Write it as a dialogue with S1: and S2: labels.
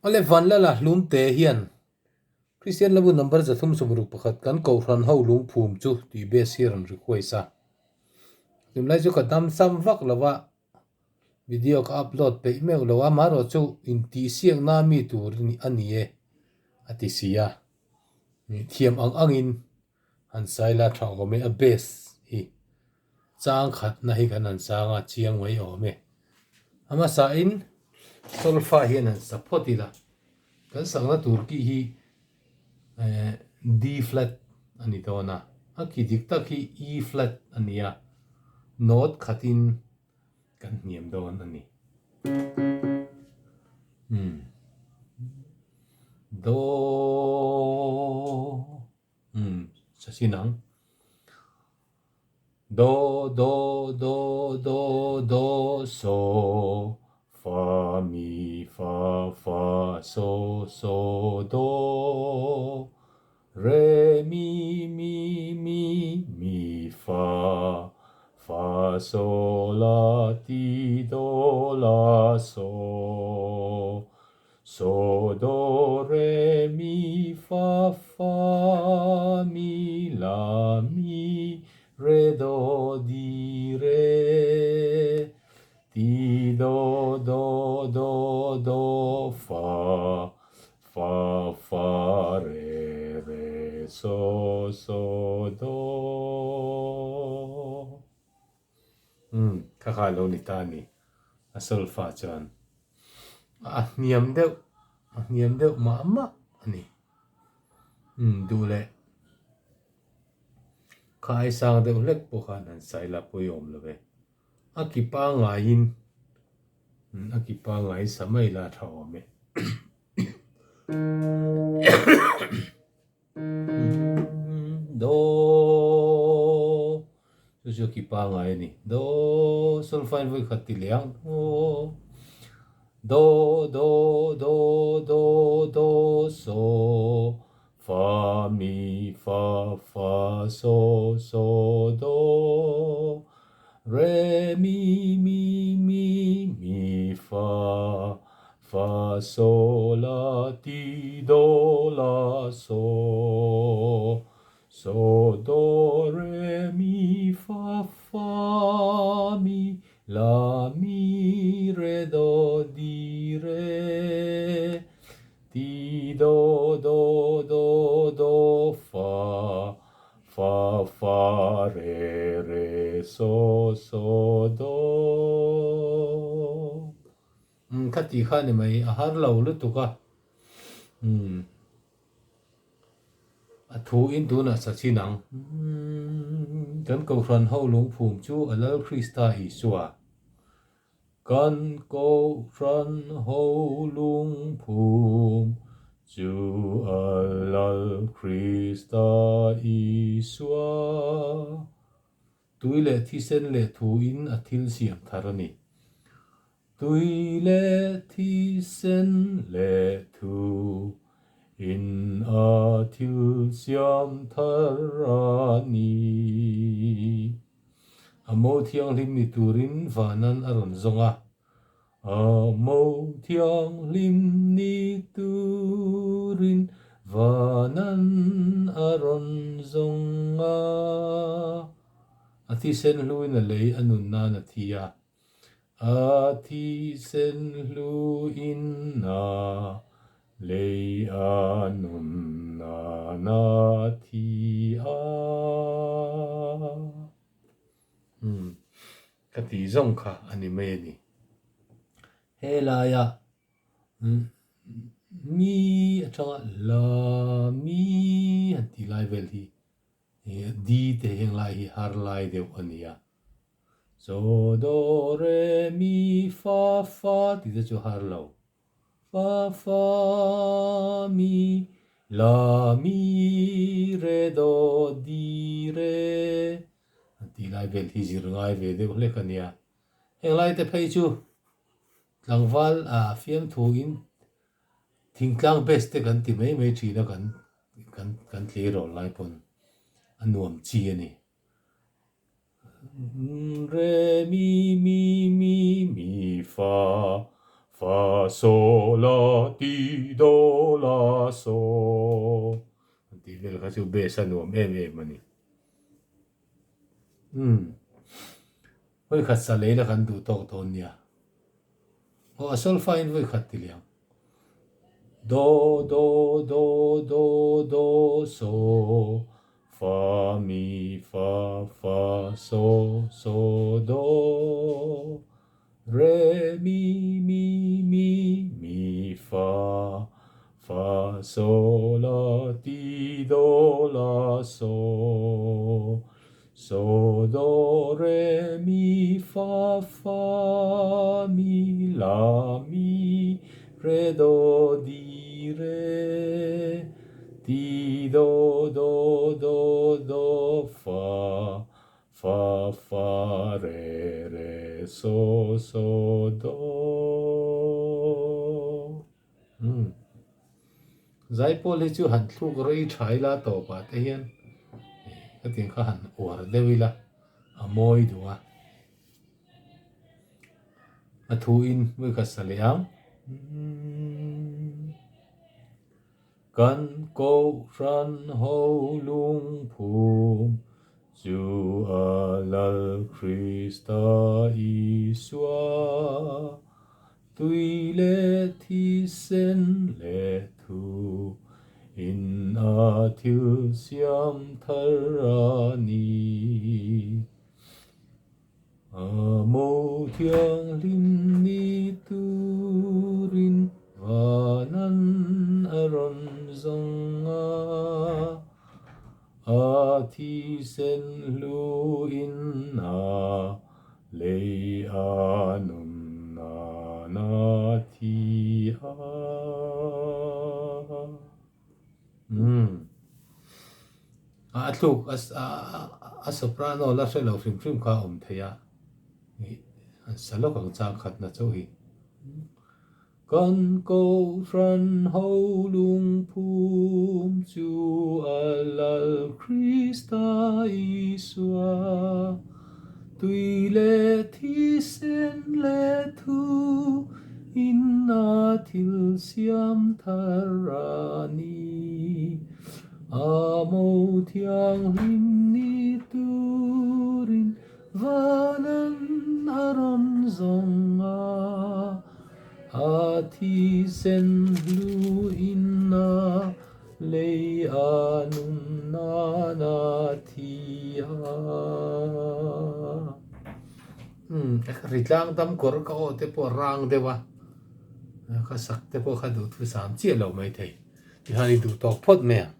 S1: Awle Vanlala Hlumte hian Kristian Labu number 361 kan Kohhran ho lungphum chu tih base hi a rawn request a. Tunlai chu ka dam sam vak lo a, video ka upload peih meuh lo a, amaherawhchu intihsiakna mi tur a ni e a ti si a. Thiam ang angin han saila tha awm e, a base hi chang khatna hi kan han chang a, chiang mai awm e. A hmasain solfa hian han sa phawt ila, kan sakna tur ki hi eh D flat a ni dawn a, a ki dik tak hi E flat a ni a, note khatin kan hniam dawn a ni. Umm Do umm sa sin ang. Do do do do do so fa mi fa fa so so do re mi mi mi mi fa fa so la ti do la so So do re mi fa fa mi la mi re do di re ti do do do do fa fa fa re re so so do. Umm kha kha lo ni ta a ni a solfa chuan a hniam deuh a hniam deuh mah mah a ni umm duh leh kha ai sang deuh hlek pawh khan han sai la pawimawh lo ve a ki pangaiin a ki pangaiin sa mai la tha awm e. Do chu chu ki pangai a ni. Do solfain vawi khat ti leh ang. Do do do do do so fa mi fa fa so so do re mi mi mi mi fa Fa so la ti do la so so do re mi fa fa mi la mi re do di re ti do do do do fa fa fa re re so so do. Umm kha tih kha ni mai, a har lo lutuk a. Umm a thu in tunah sa chin ang. Umm kan Kohhran ho lungphum chu a Lal Krista Isua. Kan Kohhran ho lungphum chu a Lal Krista Isua. Tui leh thisen leh thu in a thil siam thar a ni. Tui leh thisen leh thu in a thil siam thar a ni. A mo thianghlim ni turin vanan a rawn zawng a. A mo thianghlim ni turin vanan a rawn zawng a. A thisen hluin a lei a nun nan a thi a. A thisen hluin a lei a nun nan a thi a. Umm, ka tih zawng kha a ni mai a ni. Helaia mi atanga la mi han tih lai vel hi Di te heng lai hi har lai deuh a ni a. So do re mi fa fa tih te chu har lo. Fa fa mi la mi re do di re an tih lai vel hi zir ngai ve deuh hlek a nia. Heng lai te phei chu tlangval ah fiamthu in Thingtlang base te kan ti mai mai thin a kan kan kan tleirawl lai pawn a nuam chi a ni. Re mi mi mi mi fa Fa so la ti do la so an tih vel kha chu bass a nuam em em a ni. Umm vawikhat sa lei la kan duh tawk dawn nia. Aw a solfa in vawikhat ti liang. Do do do do do so fa mi fa fa so so do Re mi mi mi mi fa fa so la ti do la so so do re mi fa fa mi la mi re do di re ti do do do do fa Fa fa re re so so do. Umm. Zaipawl hi chu han thluk rei tha ila tawpah te hian hetiang kha han uar deuh ila a mawi duh a. A thu in vawikhat sa leh ang. Kan Kohhran ho lungphum chu a Lal Krista Isua, tui leh thisen leh thu in a thil siam thar a ni. A mo thianghlim ni turin vanan a rawn zawng a, a thisen hluin a lei a nun nan a thi a. Umm. A thluk a soprano la hre lo hrim hrim kha a awm thei a, an sa lawk ang chang khatna chauh hi. Kan Kohhran ho lungphum chu a Lal Krista Isua, tui leh thisen leh thu in a thil siam thar a ni. A mo thianghlim ni turin vanan a rawn zawng a, a thisen hluin a lei a nun nan a thi a. Umm, ri tlang dam kawr ka aw te pawh a rang deuh a, ka sak te pawh kha duhthusam chiah lo maithei. Tihian i duh tawk phawt mai ang.